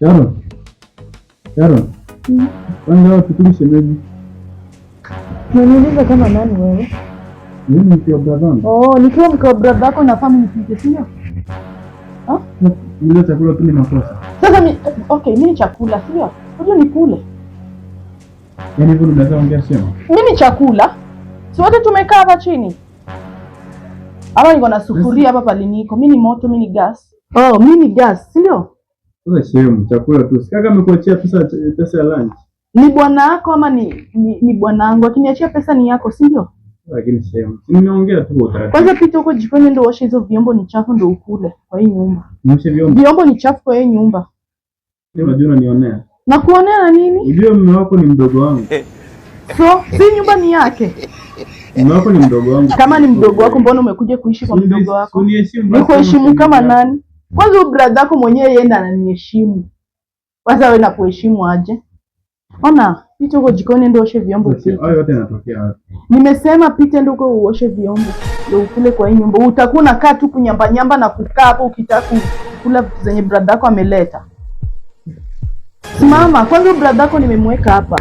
Sharon. Sharon. Kwanza wapi shemeji? Unaniuliza kama nani wewe? Mimi mke wa brother wangu. Oh, nikiwa mke wa brother yako nafaa mnipike, si ndio? Ile chakula tu ni makosa. Sasa mi, okay, mimi ni chakula, si ndio? Unajua nikule. Yaani hivyo unaweza ongea sema. Mimi chakula. Si wote tumekaa hapa chini. Ama niko na sufuria hapa pale niko. Mimi ni moto, mimi ni gas. Oh, mimi ni gas, si ndio? Sasa shemu, chakula tu. Sika kama amekuachia pesa ya lunch. Ni bwana wako ama ni bwana wangu? Akiniachia pesa ni yako, si ndio? Lakini shemu, si nimeongea tu kwa utaratibu. Kwanza pita huko jikoni ndio uoshe hizo vyombo ni chafu ndio ukule kwa hii nyumba. Nioshe vyombo. Vyombo ni chafu kwa hii nyumba. Unajua unanionea. Na kuonea na nini? Ujue mume wako ni mdogo wangu. So, si nyumba ni yake. Mume wako ni mdogo wangu. Kama ni mdogo wako mbona umekuja kuishi kwa mdogo wako? Uniheshimu basi. Nikuheshimu kama nani? Kwanza huyu brother yako mwenyewe yeye ndiye ananiheshimu. Kwanza wewe nakuheshimu aje? Ona, pita huko jikoni ndio uoshe vyombo upike. Hayo yote yanatokea wapi? Nimesema pita ndio huko uoshe vyombo ndio ukule kwa hii nyumba. Utakuwa unakaa tu kunyamba nyamba na kukaa hapo ukitaka kula vitu zenye brother yako ameleta. Simama, kwanza huyu brother yako nimemweka hapa.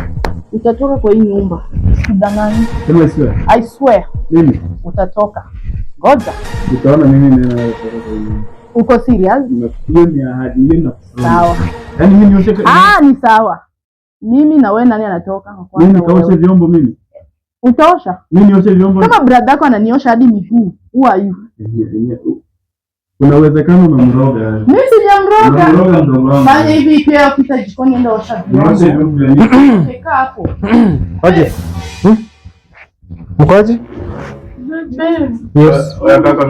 Utatoka kwa hii nyumba. Usidanganye. Sema isiwe. I swear Mimi utatoka. Ngoja. utaona mimi nena wewe kutoka kwa hii nyumba. Uko serious? Hiyo ni ahadi, hiyo ni Sawa. Yaani mimi nioshe Ah, ni sawa. Mimi na wewe nani anatoka? mimi nikaoshe vyombo mimi. Utaosha? Mimi nioshe vyombo. Kama brother yako ananiosha hadi miguu, who are you? Kuna uwezekano umemroga. Mimi sijamroga. Umemroga mdogo wangu. Fanya hivi pia pita jikoni enda osha Nioshe vyombo. vyombo vya nini? Kaa hapo. Aje? Mkoaje? Yes.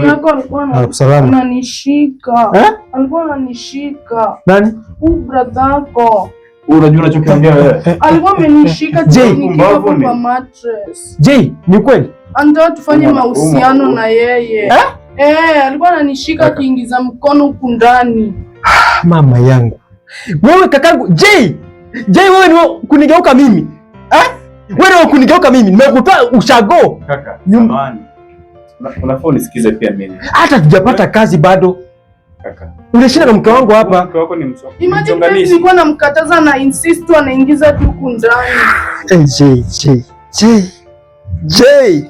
Yako alikuwa Salama. ananishika. Eh? Alikuwa ananishika. Nani? Huyu brother yako. Unajua unachokiongea wewe? Alikuwa amenishika Jay. chini nikiwa hapo Pumbavu ni. kwa mattress. Jay, ni kweli? Anataka tufanye mahusiano na yeye. Eh? Eh, alikuwa ananishika akiingiza mkono huku ndani. Mama yangu. Wewe kakangu Jay. Jay, wewe ni kunigeuka mimi. Eh? Wewe ni kunigeuka mimi. Nimekutoa ushago. Kaka, samahani. Unafaa unisikize pia mimi. Hata tujapata kazi bado. Kaka. Unashinda na mke wangu hapa. Mke wako ni Imagine mimi mchonganishi. nilikuwa namkataza na insist tu anaingiza tu huku ndani. Hey, Jay, Jay, Jay. Jay.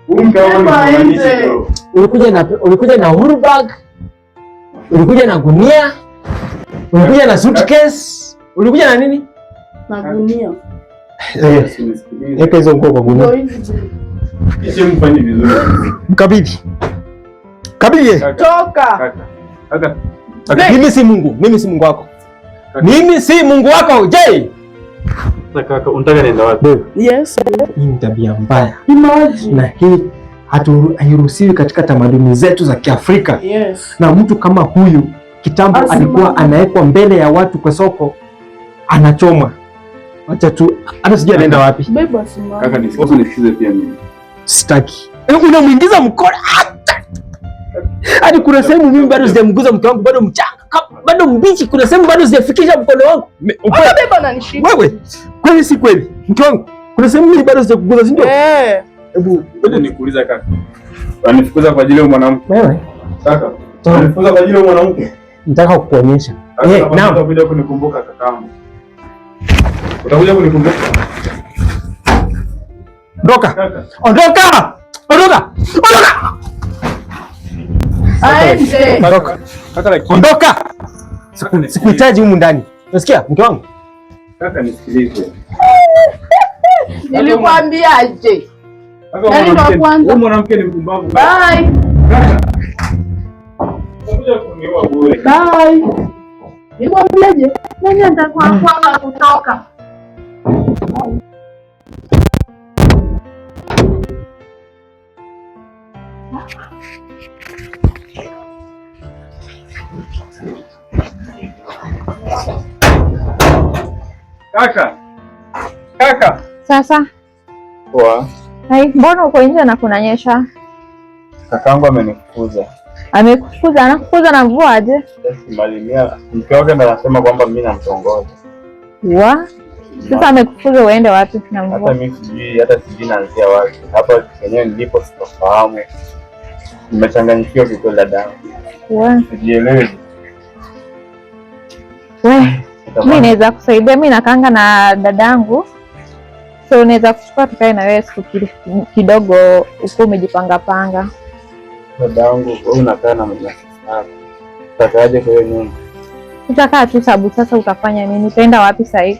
Huyu mke wako ni Sema mchonganishi aende. bro. Ulikuja na uhuru bag. Ulikuja na gunia. Ulikuja na suitcase. Ulikuja na nini? Na gunia. Eh, Unisikilize. weka hizo nguo kwa gunia. Ndio hizi. Kisha mfanye vizuri. Mkabidhi. Kabidhi. Kaka. Toka. Kaka. Kaka. Kaka. Mimi si Mungu, mimi si Mungu wako. Kaka. Mimi si Mungu wako, Jay. Sasa kaka, unataka niende wapi? Yes. Hii ni tabia mbaya Imagine. na hii hairuhusiwi katika tamaduni zetu za Kiafrika. Yes. Na mtu kama huyu kitambo alikuwa anawekwa mbele ya watu kwa soko, anachoma. Acha tu, hata sijui anaenda wapi. Beba simama. Kaka, nisikize, nisikize pia mimi. Sitaki. Unamuingiza mkono hata hadi kuna sehemu mimi bado sijamguza mke wangu, bado mchanga, bado mbichi. Kuna sehemu bado sijafikisha mkono wangu. Ona beba ananishika. Wewe kweli si kweli, mke wangu, kuna sehemu mimi bado sijakuguza, si ndio? Eh. Hebu Ngoja nikuulize kaka. Unanifukuza kwa ajili ya mwanamke? wewe, Kaka. Unanifukuza kwa ajili ya mwanamke? nataka kukuonyesha. Kaka, Eh, naam. utakuja kunikumbuka kakaangu. Utakuja kunikumbuka. Ondoka. Kaka. Ondoka! Ondoka! Ondoka! Aende. Ondoka. Kaka, lakini Ondoka! Sikuhitaji humu ndani. Unasikia mke wangu? Kaka, nisikilize. Nilikwambiaje? Kaka, Nani ndo wa kwanza? huyu mwanamke ni mpumbavu. Bye. Kaka. Utakuja kuniua bure. Bye. Nikwambiaje? Nani atakuwa kwanza kutoka? Kaka. Kaka. Sasa Poa. hai, mbona uko nje na kunanyesha? Kakaangu amenifukuza. Amekufukuza? Anakufukuza na mvua aje? Malimia mke wake ndo anasema kwamba mimi namtongoza. Wa sasa amekufukuza uende wapi na Hata mvua? mimi sijui, hata sijui naanzia wapi. Hapa penyewe nilipo sitofahamu. Nimechanganyikiwa kikweli dadangu. Wa Sijielewi. We, mi naweza kusaidia, mi nakaanga na dadangu, so naweza kuchukua tukae na wewe siku kidogo, ukuwa umejipanga panga. Dada yangu, wewe unakaa na sister yako. Utakaaje kwa hiyo nyumba? Utakaa tu sababu sasa utafanya nini? Utaenda wapi sahii?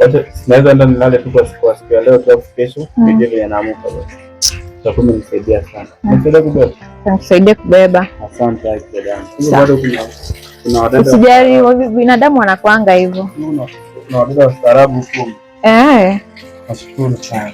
Wacha naweza enda nilale tu kwa siku ya leo tu, alafu kesho nije vile naamuka basi. Utakuwa umenisaidia sana. Umenisaidia kubeba. Nitakusaidia kubeba. Asante haki dada yangu. Sawa. Bado kuna wadada Usijali, binadamu wanakuanga hivyo. kuna wadada wastaarabu huku. Eh. Nashukuru sana.